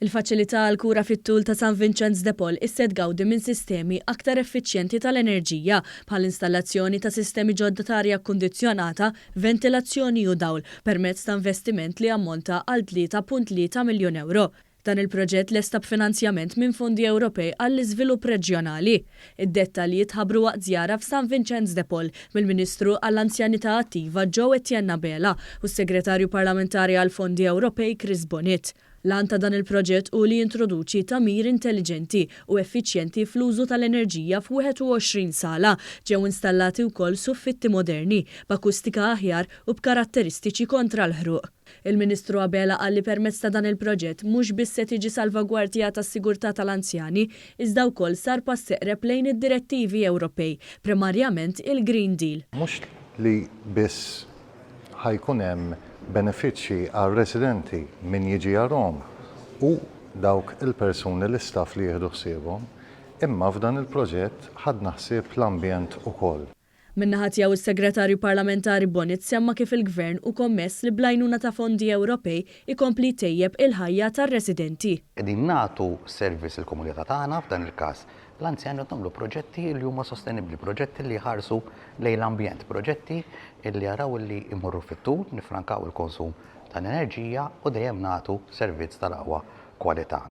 Il-faċilità għall-kura fit-tul ta' San Vinċenz de Paul issa tgawdi minn sistemi aktar effiċjenti tal-enerġija, bħal installazzjoni ta' sistemi ġodda ta' arja kkundizzjonata, ventilazzjoni u dawl, permezz ta' investiment li ammonta għal 3.3 miljun euro. Dan il-proġett lesta b'finanzjament minn fondi Ewropej għall-iżvilupp reġjonali. Id-dettalji tħabbru waqt żjara f'San Vinċenz de Paul mill-Ministru għall-Anzjanità Attiva Jo Etienne Abela u s-Segretarju Parlamentari għall-Fondi Ewropej Chris Bonett. L-għan ta' dan il-proġett hu li jintroduċi tagħmir intelliġenti u effiċjenti fl-użu tal-enerġija f'21 sala. Ġew installati wkoll suffitti moderni, b'akustika aħjar u b'karatteristiċi kontra l-ħruq. Il-Ministru Abela qal li permezz ta' dan il-proġett mhux biss se tiġi salvagwardjata s-sigurtà tal-anzjani, iżda wkoll sar pass eqreb lejn id-direttivi Ewropej, primarjament il-Green Deal. Mhux li biss ħa jkun hemm benefiċċji għar-residenti, min jiġi jarahom u dawk il-persuni, l-istaff li jieħdu ħsiebhom, imma f'dan il-proġett ħadna ħsieb l-ambjent ukoll. Min-naħa tiegħu s-Segretarju Parlamentari Bonett semma kif il-Gvern hu kommess li bl-għajnuna ta' fondi Ewropej ikompli jtejjeb il-ħajja tar-residenti. Qegħdin nagħtu servizz lill-komunità tagħna, f'dan il-każ l-anzjani, qed nagħmlu proġetti li huma sostenibbli, proġetti li jħarsu lejn l-ambjent, proġetti li jaraw li jmorru fit-tul, nifrankaw il-konsum tal-enerġija u dejjem nagħtu servizz tal-aqwa kwalità.